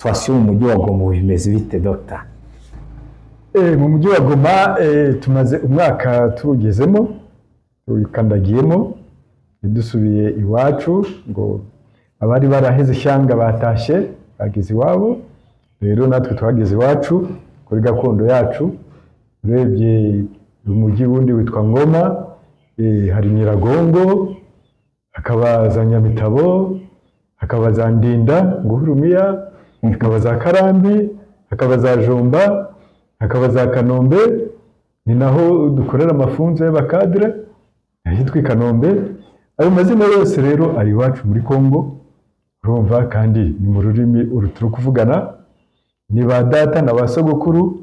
Situation mu mujyi wa Goma ubu bimeze bite, Dr? Mu mujyi wa Goma tumaze umwaka tuwugezemo, tuwukandagiyemo, dusubiye iwacu ngo abari baraheze ishyanga batashye, bageze iwabo. Rero natwe twageze iwacu kuri gakondo yacu. Urebye umujyi wundi witwa Ngoma, hari Nyiragongo, hakaba za Nyamitabo, hakaba za Ndinda, Nguhurumiya, hakaba za Karambi, hakaba za Jomba, hakaba za Kanombe. Ni naho dukorera amafunzo y'abakadire ahitwa i Kanombe. Ayo mazina yose rero ari iwacu muri Kongo, urumva, kandi ni mu rurimi uru turi kuvugana. Ni ba data na ba sogokuru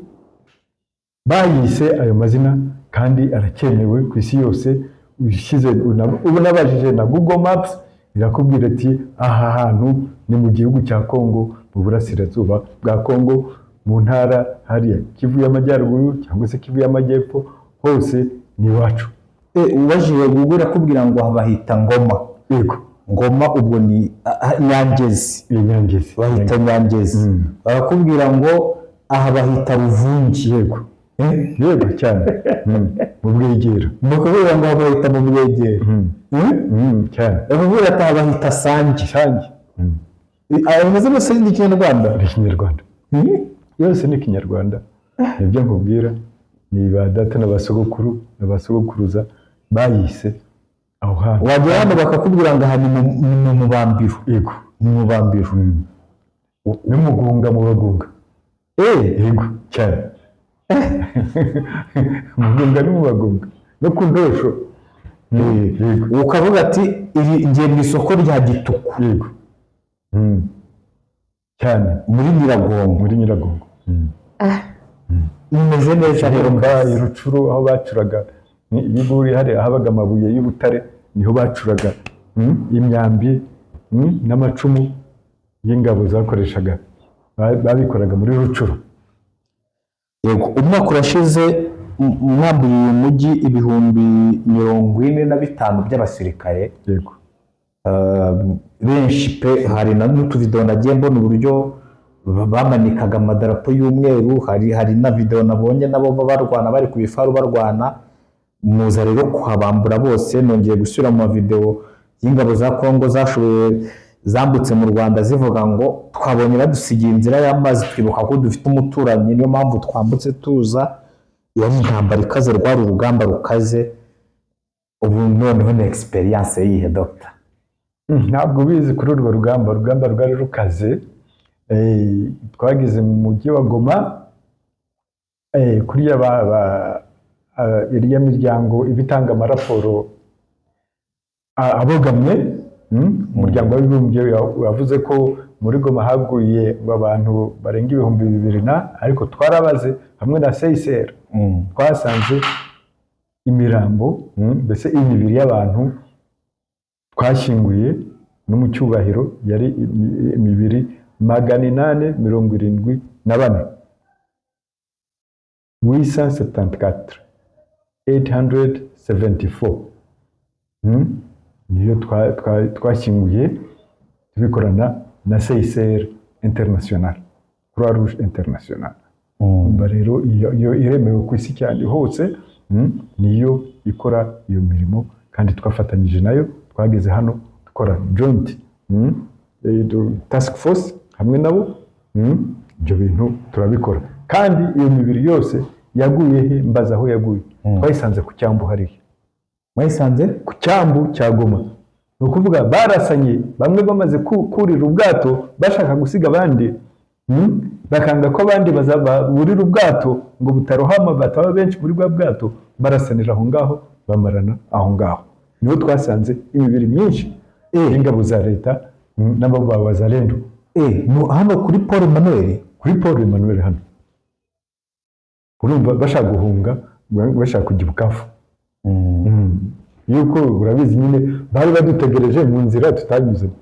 bayise ayo mazina, kandi aracyemewe ku isi yose. Ushyize ubu nabajije na Google Maps, irakubwira ati: "Aha hantu ni mu gihugu cya Kongo, mu burasirazuba bwa Kongo, mu ntara hariya Kivu y'Amajyaruguru cyangwa se Kivu y'Amajyepfo, hose ni iwacu." Ubajije Google irakubwira ngo aha bahita Ngoma. Yego. Ngoma ubwo ni Nyangezi. Iyi Nyangezi. Bahita Nyangezi. Barakubwira ngo aha bahita Ruvungi. Yego. Yego cyane. Mu Bwegero. Ni ukuvuga ngo aha bahita mu Bwegero. Cyane. Bakubwira ati aha bahita Sange. Sange. Ayo mazina yose ni Ikinyarwanda. Ni Ikinyarwanda. Yose ni Ikinyarwanda. Nibyo nkubwira, ni ba data na ba sogokuru na ba sogokuruza bayise aho hantu. Wagera hano bakakubwira ngo aha ni mu Mubambiro. Yego. Ni mu Mubambiro. N'Umugunga, mu Bagunga. Yego cyane, Mugunga ni mu Bagunga no ku Ntosho. Yego. Ukavuga ati iri ngiye mu isoko rya Gituku. Yego. Cyane. Muri Nyiragongo. Muri Nyiragongo. Bimeze neza rero. Mba i Rucuru, aho bacuraga ibiguri, hari ahabaga amabuye y'ubutare, niho bacuraga imyambi n'amacumu y'ingabo zakoreshaga. Babikoraga muri Rucuru. Yego, umwaka urashize mwamburiye uyu mujyi 45,000 by'abasirikare. Yego. Benshi pe, hari na n'utuvidewo nagiye mbona uburyo bamanikaga amadarapo y'umweru. Hari na videwo nabonye nabo barwana, bari ku bifaru barwana. Muza rero kuhabambura bose. Nongeye gusubira mu mavidewo y'ingabo za Kongo zashoboye zambutse mu Rwanda, zivuga ngo twabonye badusigiye inzira y'amazi, twibuka ko dufite umuturanyi, niyo mpamvu twambutse tuza. Yari intambara ikaze, rwari urugamba rukaze. Ubu noneho ni experience yihe, Dr? Ntabwo ubizi kuri urwo rugamba. Urugamba rwari rukaze. Twageze mu mujyi wa Goma, kuriya iriya miryango iba itanga amaraporo abogamye, Umuryango w'Abibumbye wavuze ko muri Goma haguye ngo abantu barenga 2000 na, ariko twarabaze hamwe na CICR, twasanze imirambo, mbese imibiri y'abantu twashyinguye no mu cyubahiro yari imibiri 874, 874, 874. Niyo twashyinguye tubikorana na CICR International, Croix Rouge International. Umva rero, iyo iremewe ku isi cyane hose, niyo ikora iyo mirimo, kandi twafatanyije nayo. Twageze hano dukora joint task force hamwe nabo, ibyo bintu turabikora. Kandi iyo mibiri yose yaguye he? Mbaza aho yaguye. Twayisanze ku cyambu hariya. Mwayisanze? Ku cyambu cya Goma. Ni ukuvuga barasanye, bamwe bamaze kurira ubwato bashaka gusiga abandi, bakanga ko abandi burira ubwato ngo butarohama, bataba benshi muri bwa bwato, barasanira aho ngaho, bamarana aho ngaho. Niho twasanze imibiri myinshi y'ingabo za leta n'abo ba Wazalendo. Hano kuri Paul Emmanuel? Kuri Paul Emmanuel hano. Urumva bashaka guhunga, bashaka kujya i Bukavu. Yuko urabizi nyine, bari badutegereje mu nzira tutanyuzemo.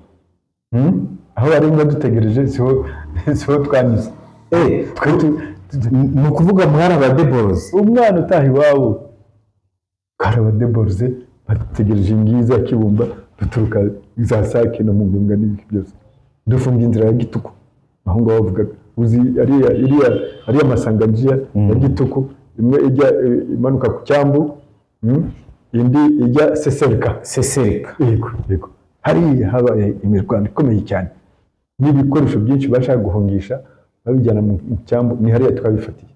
Aho bari badutegereje siho twanyuze. Twe ni ukuvuga mwari abadeborozi. Umwana utaha iwabo, twari abadeboroze, badutegereje ngiza ya Kibumba, duturuka za Sake no mu Ngunga n'ibiki byose, dufunga inzira ya Gituku. Aho ngaho bavugaga, uzi ariya iriya ariya masanganjia ya Gituku, imwe ijya imanuka ku cyambu, indi ijya Sesereka. Sesereka. Yego, hariya habaye imirwano ikomeye cyane n'ibikoresho byinshi bashaka guhungisha babijyana mu cyambu. Ni hariya twabifatiye,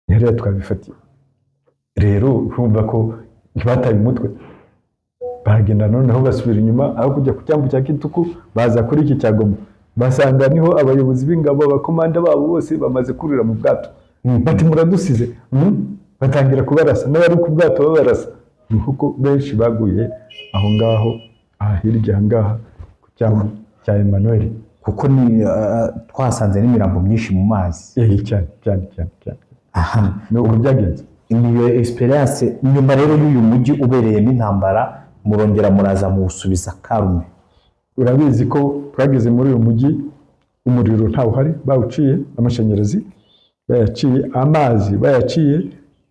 ni hariya twabifatiye. Rero urumva ko ntibataye umutwe, baragenda noneho basubira inyuma. Aho kujya ku cyambu cya Kituku, baza kuri iki cya Goma, basanga niho abayobozi b'ingabo, abakomanda babo bose bamaze kurira mu bwato. Bati: "Muradusize." Batangira kubarasa, n'abari ku bwato babarasa. Ni kuko benshi baguye aho ngaho, aha hirya aha ngaha ku cyambu cya Emmanuel. Kuko ni twasanze n'imirambo myinshi mu mazi. Cyane cyane cyane cyane. Aha. Ni uko byagenze. Niyo experience. Nyuma rero y'uyu mujyi ubereyemo intambara, murongera muraza muwusubiza karume. Urabizi ko twageze muri uyu mujyi umuriro ntawo uhari, bawuciye, amashanyarazi bayaciye, amazi bayaciye,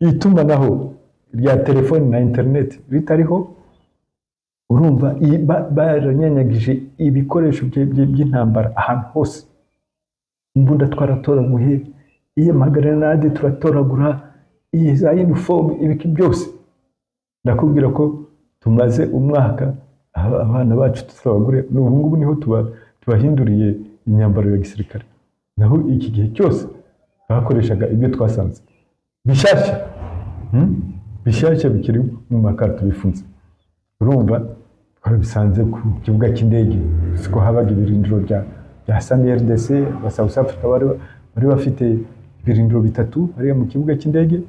itumanaho rya telefoni na interineti ritariho. Urumva baranyanyagije ibikoresho by'intambara ahantu hose. Imbunda twaratoraguye, iyi magarenade turatoragura, iyi za uniform, ibiki byose. Ndakubwira ko tumaze umwaka abana bacu tutabagure. Ubu ngubu niho tubahinduriye imyambaro ya gisirikare, naho iki gihe cyose bakoreshaga ibyo twasanze bishyashya. Bishyashya bikiri mu makarito bifunze. Urumva twabisanze ku kibuga cy'indege, siko habaga ibirindiro bya SAMIDRC. Aba South Africa bari bafite ibirindiro bitatu hariya mu kibuga cy'indege.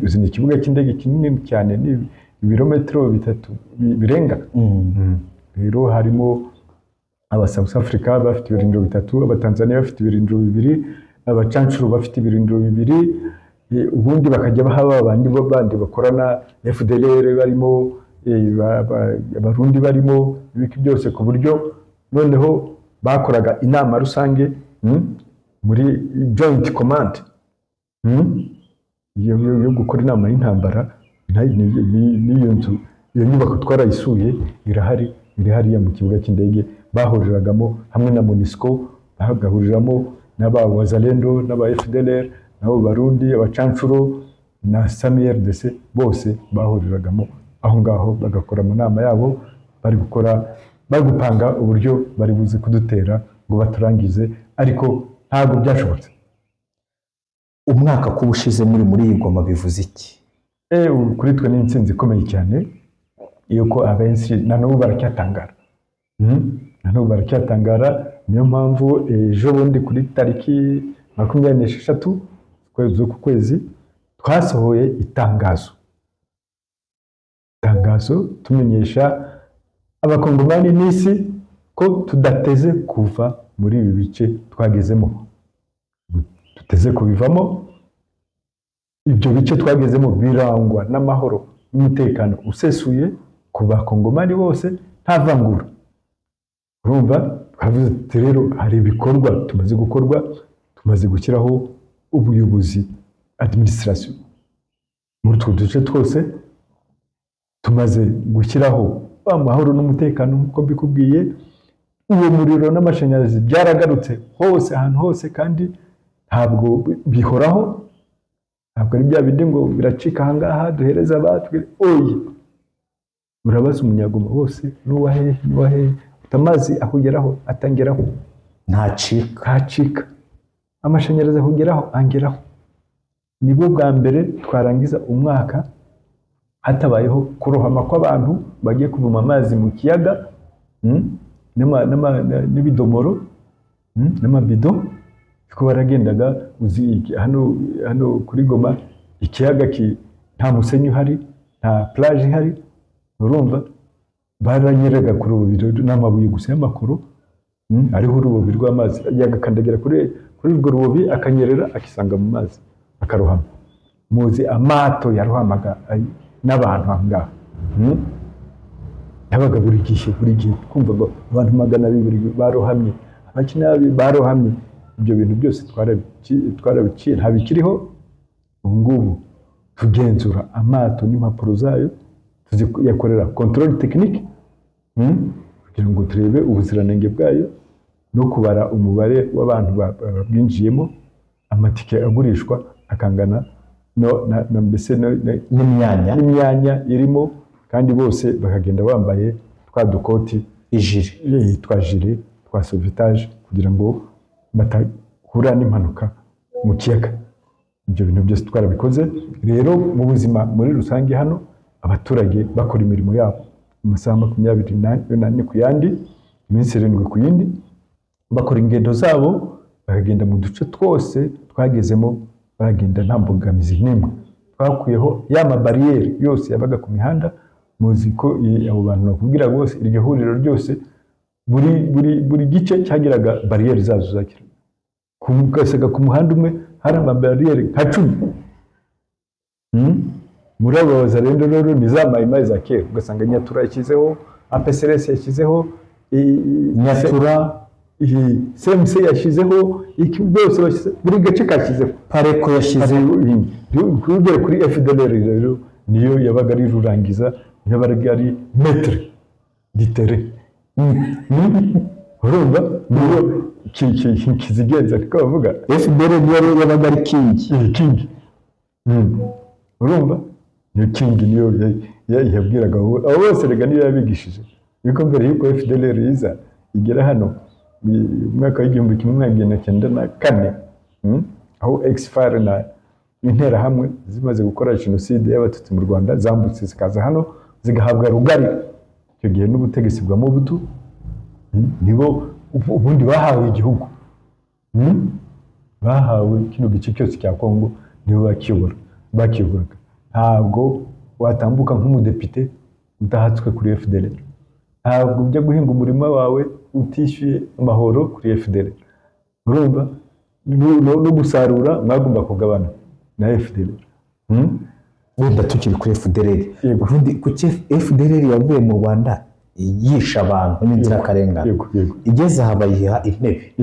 Uzi ni ikibuga cy'indege kinini cyane, ni ibirometero 3 birenga. Rero harimo aba South Africa bafite ibirindiro bitatu, abatanzania bafite ibirindiro bibiri, abacancuro bafite ibirindiro bibiri, ubundi bakajya baha bandi bandi bakorana, FDLR barimo, Abarundi barimo, ibiki byose, ku buryo noneho bakoraga inama rusange, muri joint command, yo gukora inama y'intambara. N'iyo nzu, iyo nyubako twarayisuye, irahari, iri hariya mu kibuga cy'indege. Bahuriragamo hamwe na MONUSCO, bagahuriramo n'aba Wazalendo n'aba FDLR n'abo Barundi, abacancuro na SAMIDRC, bose bahuriragamo aho ngaho, bagakora amanama yabo, bari gukora, bari gupanga uburyo bari buze kudutera ngo baturangize, ariko ntabwo byashobotse. Umwaka kuba ushize muri iyi Goma bivuze iki? Ubu kuri twe ni intsinzi ikomeye cyane, yuko abenshi na n'ubu baracyatangara. Na n'ubu baracyatangara. Niyo mpamvu ejo bundi kuri tariki 26 z'uku kwezi twasohoye itangazo tumenyesha Abakongomani n'isi ko tudateze kuva muri ibi bice twagezemo, tuteze kubivamo. Ibyo bice twagezemo birangwa n'amahoro n'umutekano usesuye ku Bakongomani bose, nta vangura. Urumva twavuze tuti: rero hari ibikorwa tumaze gukorwa, tumaze gushyiraho ubuyobozi, administration, muri utwo duce twose, tumaze gushyiraho amahoro n'umutekano nk'uko mbikubwiye, uwo muriro n'amashanyarazi byaragarutse hose, ahantu hose, kandi ntabwo bihoraho, ntabwo ari bya bindi ngo biracika ahangaha duhereza abatwe. Oya, urabaza Umunyagoma wose, n'uwa hehe n'uwa hehe, amazi akugeraho, atangeraho. Ntacika. Ntacika. Amashanyarazi akugeraho, angeraho. Nibwo bwa mbere twarangiza umwaka hatabayeho kurohama kw'abantu bagiye kuvoma amazi mu kiyaga, n'ibidomoro, n'amabido, kuko baragendaga. Uzi hano kuri Goma ikiyaga nta musenyi uhari, nta plage ihari. Urumva baranyeraga ku rububi n'amabuye gusa y'amakoro, ariho urubobi rw'amazi, yagakandagira kuri urwo rubobi, akanyerera, akisanga mu mazi, akarohama. Muzi amato yarohamaga n'abantu aho ngaho. Yabaga buri gihe, buri gihe kumva ngo abantu 200 barohamye, abakinabi barohamye. Ibyo bintu byose twarabiciye, ntabikiriho. Ubu ngubu tugenzura amato n'impapuro zayo, tuziyakorera contrôle technique, kugira ngo turebe ubuziranenge bwayo. no kubara umubare w'abantu babwinjiyemo, amatike agurishwa akangana no, na mbese n'imyanya n'imyanya irimo, kandi bose bakagenda bambaye twa dukoti ijire twa gilet twa sauvetage, kugira ngo batahura n'impanuka mu kiyaga. Ibyo bintu byose twarabikoze. Rero mu buzima muri rusange hano, abaturage bakora imirimo yabo amasaha 24 ku yandi, iminsi 7 ku yindi, bakora ingendo zabo, bakagenda mu duce twose twagezemo, baragenda nta mbogamizi n'imwe. Twakuyeho ya mabariyeri yose yabaga ku mihanda. Muzi ko abo bantu bakubwira bose, iryo huriro ryose, buri gice cyagiraga bariyeri zazo zakira. Ugasanga ku muhanda umwe hari amabariyeri nka 10. Muri abo bazalendo rero ni za mayimayi za kera, ugasanga Nyatura yashyizeho, APCLS yashyizeho, Nyatura. Iyi CMC yashyizeho, iki byose bashyize, buri gace kashyizeho. PARECO yashyize. Ugere kuri FDLR rero, niyo yabaga ari rurangiza, niyo yabaga ari maître du terrain. Urumva niyo kizigenza, niko bavuga. FDL niyo rero yabaga ari king. Iyi king. Urumva niyo king, niyo yabwiraga abo bose rega, niyo yabigishije. Yuko mbere yuko FDLR iza igera hano mu mwaka w'1994, aho ex-FAR na Interahamwe zimaze gukora jenoside y'Abatutsi mu Rwanda, zambutse zikaza hano zigahabwa rugari icyo gihe n'ubutegetsi bwa Mobutu, nibo ubundi bahawe igihugu. Bahawe kino gice cyose cya Kongo, nibo bakiyoboraga. Ntabwo watambuka nk'umudepite udahatswe kuri FDLR, ntabwo ujya guhinga umurima wawe utishyuye amahoro kuri FDLR. Urumva no gusarura mwagomba kugabana na FDLR. Wenda tukiri kuri FDLR, Yego. ubundi kuki FDLR yavuye mu Rwanda yisha abantu n'inzirakarengane, yego yego igeze aha bayiha intebe?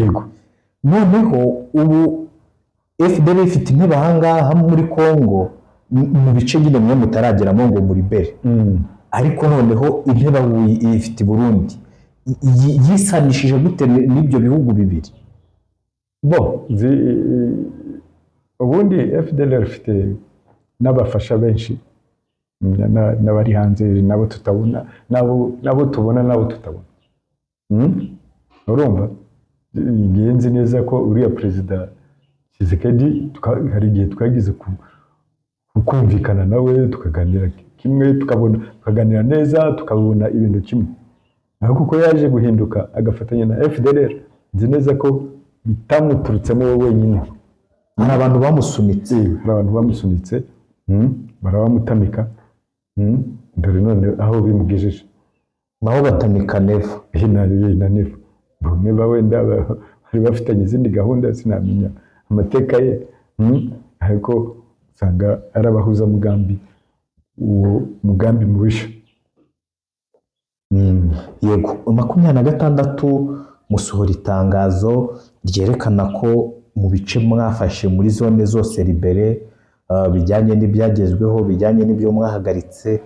Noneho ubu FDLR ifite intebe ahangaha muri Congo, mu bice nyine mwe mutarageramo ngo muri bere, ariko noneho intebe ubu ifite i Burundi. Yisanishije gute n'ibyo bihugu bibiri? Bo ubundi FDLR ifite n'abafasha benshi, n'abari hanze, nabo tutabona, nabo tubona, nabo tutabona. Urumva ngiye nzi neza ko uriya perezida Tshisekedi, hari igihe twagize kumvikana nawe, tukaganira kimwe, tukabona tukaganira neza, tukabona ibintu kimwe, ariko kuko yaje guhinduka agafatanya na FDLR, nzi neza ko bitamuturutsemo we wenyine. Hari abantu bamusunitse. Hari abantu bamusunitse, barabamutamika, dore none aho bimugejeje. Nabo batamika Neva. Na Neva. Neva wenda bari bafitanye izindi gahunda, sinamenya amateka ye, ariko usanga ari abahuzamugambi, uwo mugambi mubisha. Yego, 26 musohora itangazo ryerekana ko mu bice mwafashe muri zone zose libérées, bijyanye n'ibyagezweho, bijyanye n'ibyo mwahagaritse,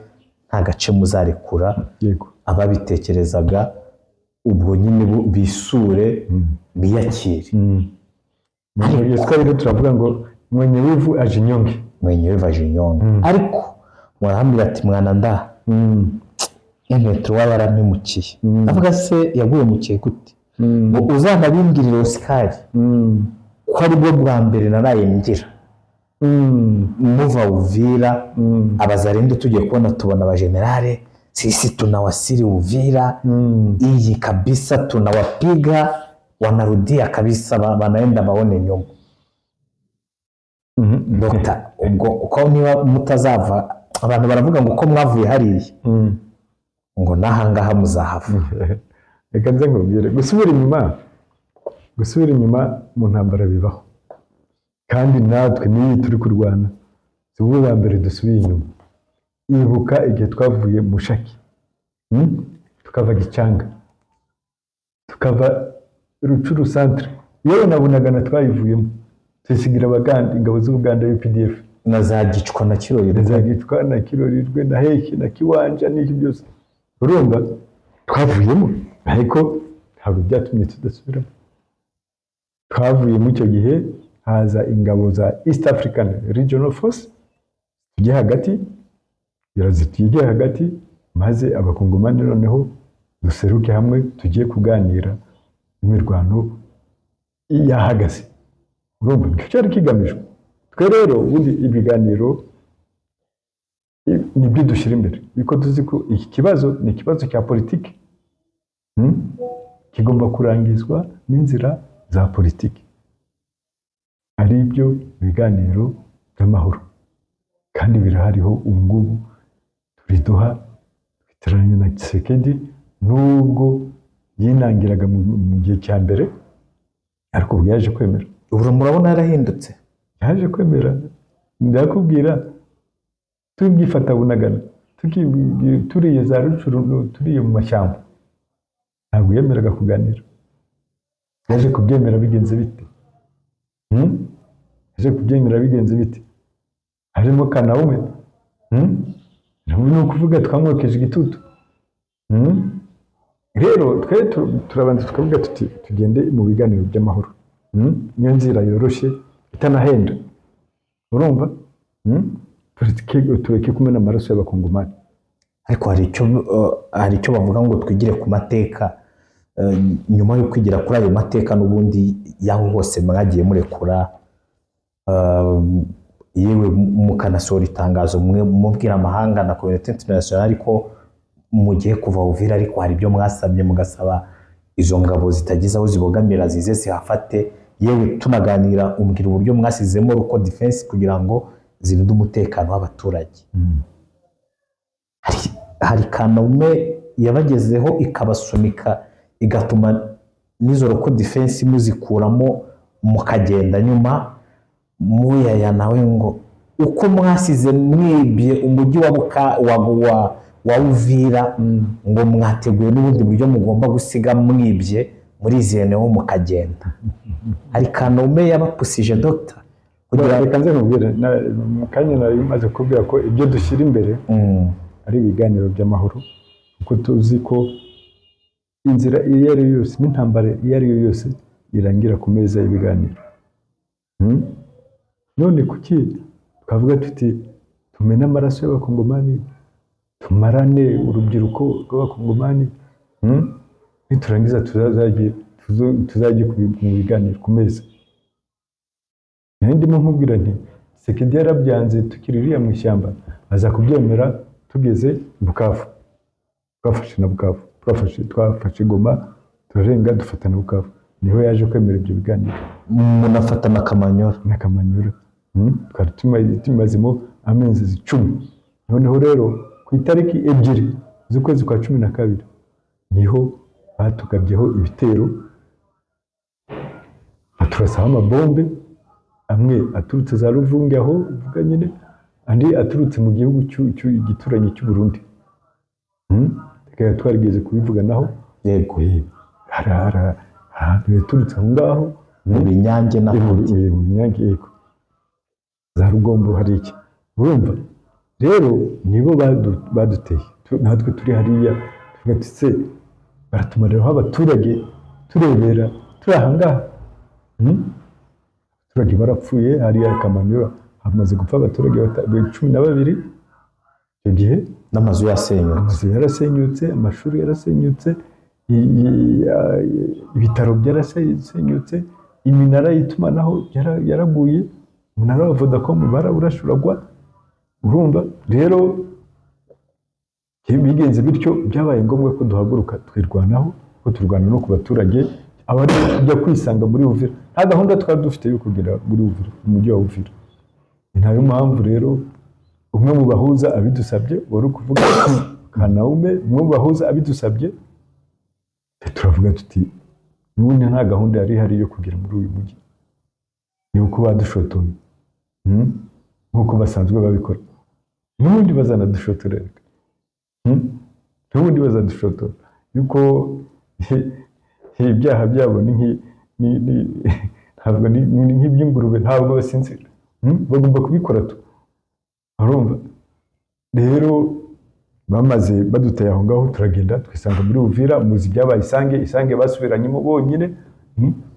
nta gace muzarekura. Ababitekerezaga ubwo nyine bisure biyakire. Mu Giswahili turavuga ngo "mwenye wivu ajinyonge". Mwenye wivu ajinyonge. Ariko murahambira ati mwana nda M23 yarampemukiye. Avuga se yaguhemukiye gute? Ngo uzanabimbwirire Oscar, ko aribwo bwa mbere naraye ngira muva Uvira, abazarinde tugiye kubona tubona abajenerale, "Sisi tunawasili Uvira, iyi kabisa tunawapiga, wanarudia kabisa, banaenda baone nyuma." Dr, ubwo uko niba mutazava, abantu baravuga ngo uko mwavuye hariya, ngo n'ahangaha muzahava. Reka nze nkubwire, gusubira inyuma mu ntambara bibaho, kandi natwe n'iyi turi kurwana si bwo bwa mbere dusubiye inyuma. Ibuka igihe twavuye Mushaki, Tukava Gicanga, tukava Rutshuru centre, yewe na Bunagana twayivuyemo, tuyisigira Abagande, ingabo z'Ubuganda, UPDF. Na za Gicwa na Kirori. Za Gicwa na Kirorirwe na Heke na Kiwanja n'iki byose. Urumva twavuyemo, ariko ntabwo byatumye tudasubiramo. Twavuye muri icyo gihe, haza ingabo za East African Regional Force, tujye hagati, zitujye hagati, maze Abakongomani noneho duseruke hamwe, tugiye kuganira, imirwano yahagaze. Urumva nicyo cyari kigamijwe. Twe rero ubundi ibiganiro nibyo dushyira imbere, biko tuzi ko iki kibazo ni ikibazo cya politiki. Kigomba kurangizwa n'inzira za politiki, ari byo biganiro by'amahoro, kandi birahariho ubu ngubu. Turi Doha, twicaranye na Tshisekedi, nubwo yinangiraga mu gihe cya mbere, ariko ubu yaje kwemera. Ubu murabona yarahindutse? Yaje kwemera. Ndakubwira, tugifata Bunagana, turiye za Rutshuru, turiye mu mashyamba, ntabwo yemeraga kuganira. Yaje kubyemera bigenze bite? Yaje kubyemera bigenze bite? Harimo Kanawume. Ni ukuvuga twamwokeje igitutu. Rero twe turabanza tukavuga tuti tugende mu biganiro by'amahoro. Niyo nzira yoroshye itanahenda, urumva? Tureke kumena amaraso y'Abakongomani. Ariko hari icyo bavuga ngo twigire ku mateka. Nyuma yo kwigira kuri ayo mateka n'ubundi y'aho hose mwagiye murekura, yewe mukanasohora itangazo mwe mubwira amahanga na communauté internationale ariko mugiye kuva Uvira, ariko hari ibyo mwasabye, mugasaba izo ngabo zitagize aho zibogamira zize zihafate. Yewe tunaganira umbwira uburyo mwasizemo local defense kugira ngo zirinde umutekano w'abaturage. Hari Kanaume yabagezeho ikabasunika, igatuma n'izo local defense muzikuramo mukagenda. Nyuma Muyaya nawe ngo uko mwasize mwibye umujyi wa Buka wa Uvira, ngo mwateguye n'ubundi buryo mugomba gusiga mwibye muri izi eneo mukagenda. Hari Kanaume yabapusije, dogita, kugira Reka nze nkubwire, mu kanya nari maze kubwira ko ibyo dushyira imbere ari ibiganiro by'amahoro, kuko tuzi ko inzira iyo ari yo yose n'intambara iyo ari yo yose irangira ku meza y'ibiganiro. None kuki twavuga tuti tumene amaraso y'Abakongomani, tumarane urubyiruko rw'Abakongomani, Niturangiza tuzajye mu biganiro ku meza? Nayo ndimo nkubwira nti Tshisekedi yarabyanze tukiri iriya mu ishyamba, aza kubyemera tugeze i Bukavu. Twafashe na Bukavu, twafashe Goma, turarenga dufata na Bukavu, niho yaje kwemera ibyo biganiro. Munafata na Kamanyora. Na Kamanyura. Twari tumazemo amezi 10. Noneho rero ku itariki 2 z'ukwezi kwa 12 niho batugabyeho ibitero, baturasaho amabombe, amwe aturutse za Ruvungi aho uvuga nyine, andi aturutse mu gihugu gituranyi cy'u Burundi. Tukaba twarigeze kubivuganaho. Yego. Hari ahantu yaturutse aho ngaho. Mu Binyange n'ahandi. Mu Binyange, yego, za Rugombo hari iki. Urumva rero nibo baduteye. Natwe turi hariya tuvuga tuti se baratumariraho abaturage turebera turi aha ngaha? Abaturage barapfuye hariya Kamanyura, hamaze gupfa abaturage 12 icyo gihe. N'amazu yasenyutse. Amazu yarasenyutse, amashuri yarasenyutse, ibitaro byarasenyutse, iminara y'itumanaho yaraguye, umunara wa Vodacom barawurashe uragwa. Urumva rero bigenze bityo, byabaye ngombwa ko duhaguruka twirwanaho, ko turwana no ku baturage abari kujya kwisanga muri Uvira. Nta gahunda twari dufite yo kugera muri Uvira, mu mujyi wa Uvira. Ni nayo mpamvu rero umwe mu bahuza abidusabye, wari ukuvuga Kanaume, umwe mu bahuza abidusabye, turavuga tuti n'ubundi nta gahunda yari ihari yo kugera muri uyu mujyi, ni uko badushotoye. Nk'uko basanzwe babikora, n'ubundi bazanadushotora reka. N'ubundi bazadushotora, yuko ibyaha byabo ni ntabwo ni nk'iby'ingurube, ntabwo basinzira. Bagomba kubikora tu. Urumva rero bamaze baduteye aho ngaho, turagenda twisanga muri Uvira. Muzi ibyabaye Isange. Isange basubiranyemo bonyine,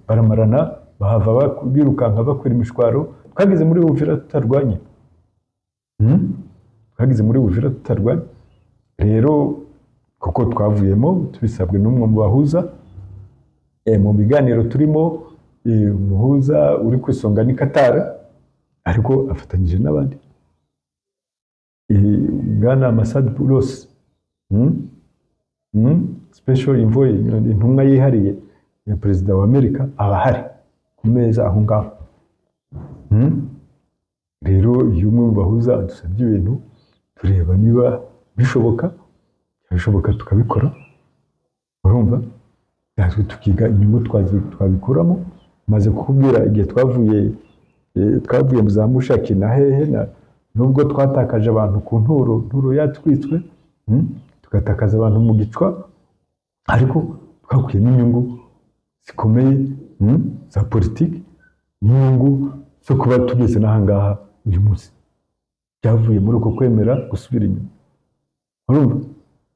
baramarana. Bahava birukanka bakwira imishwaro. Twageze muri Uvira tutarwanye. Twageze muri Uvira tutarwanye rero, kuko twavuyemo tubisabwe n'umwe mu bahuza. Mu biganiro turimo, umuhuza uri ku isonga ni Qatar, ariko afatanyije n'abandi. Bwana Massad Boulos, Special Envoy, intumwa yihariye ya perezida wa Amerika, aba ahari ku meza aho ngaho. Rero iyo umwe mu bahuza adusabye ibintu, tureba niba bishoboka, bishoboka tukabikora. Urumva, natwe tukiga inyungu twabikuramo. Maze kukubwira igihe twavuye, twavuye mu za Mushaki na hehe na nubwo twatakaje abantu ku Nturo, Nturo yatwitswe, tugatakaza abantu mu Gicwa, ariko twakuyemo inyungu zikomeye, za politiki n'inyungu zo kuba tugeze n'aha ngaha uyu munsi. Byavuye muri uko kwemera gusubira inyuma. Urumva,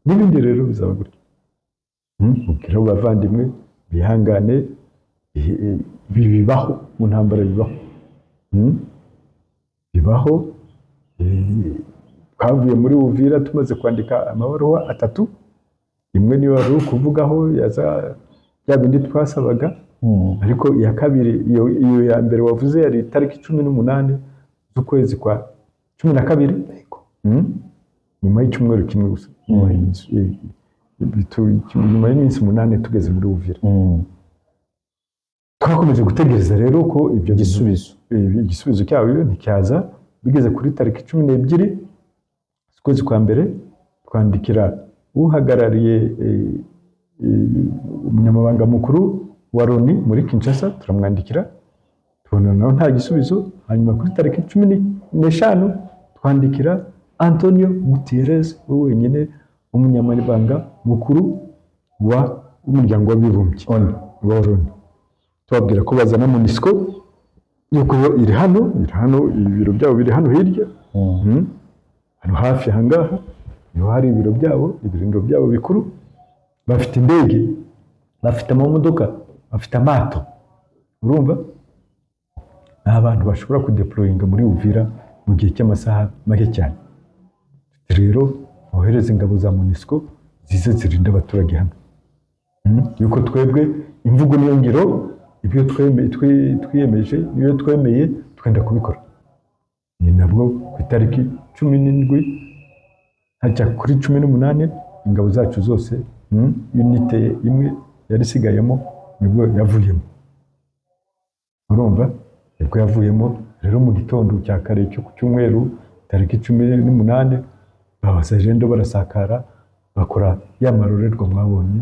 n'ibindi rero bizaba gutyo. Ubwira abo bavandimwe bihangane, ibi bibaho mu ntambara, bibaho. Bibaho. Twavuye muri Uvira tumaze kwandika amabaruwa atatu. Imwe niyo wari uri kuvugaho yaza bya bindi twasabaga, ariko iya kabiri, iyo ya mbere wavuze yari itariki 18 z'ukwezi kwa 12. Nyuma y'icyumweru kimwe gusa, nyuma y'iminsi 8 tugeze muri Uvira. Twakomeje gutegereza rero ko ibyo Igisubizo. Igisubizo cyabyo nticyaza. Bigeze kuri tariki 12 z'ukwezi kwa mbere, twandikira uhagarariye, umunyamabanga mukuru wa Loni muri Kinshasa, turamwandikira, tubona nawe nta gisubizo. Hanyuma kuri tariki 15 twandikira Antonio Guterres we wenyine, umunyamabanga mukuru wa w'umuryango w'abibumbye, ONU. Wa Loni, tubabwira ko bazana MONUSCO, yuko yo iri hano, iri hano, ibiro byabo biri hano hirya. Hano hafi aha ngaha niho hari ibiro byabo, ibirindiro byabo bikuru. Bafite indege, bafite amamodoka, bafite amato. Urumva, ni abantu bashobora kudeployinga muri Uvira mu gihe cy'amasaha make cyane. Rero bohereze ingabo za MONUSCO zize zirinde abaturage hano. Yuko twebwe imvugo niyo ngiro, ibyo twiyemeje niyo twemeye twenda kubikora. Ni nabwo ku itariki 17 hajya kuri 18, ingabo zacu zose, unité imwe yari isigayemo nibwo yavuyemo. Urumva, nibwo yavuyemo rero mu gitondo cya kare cyo ku cyumweru tariki 18, babasajendo barasakara, bakora ya marorerwa mwabonye.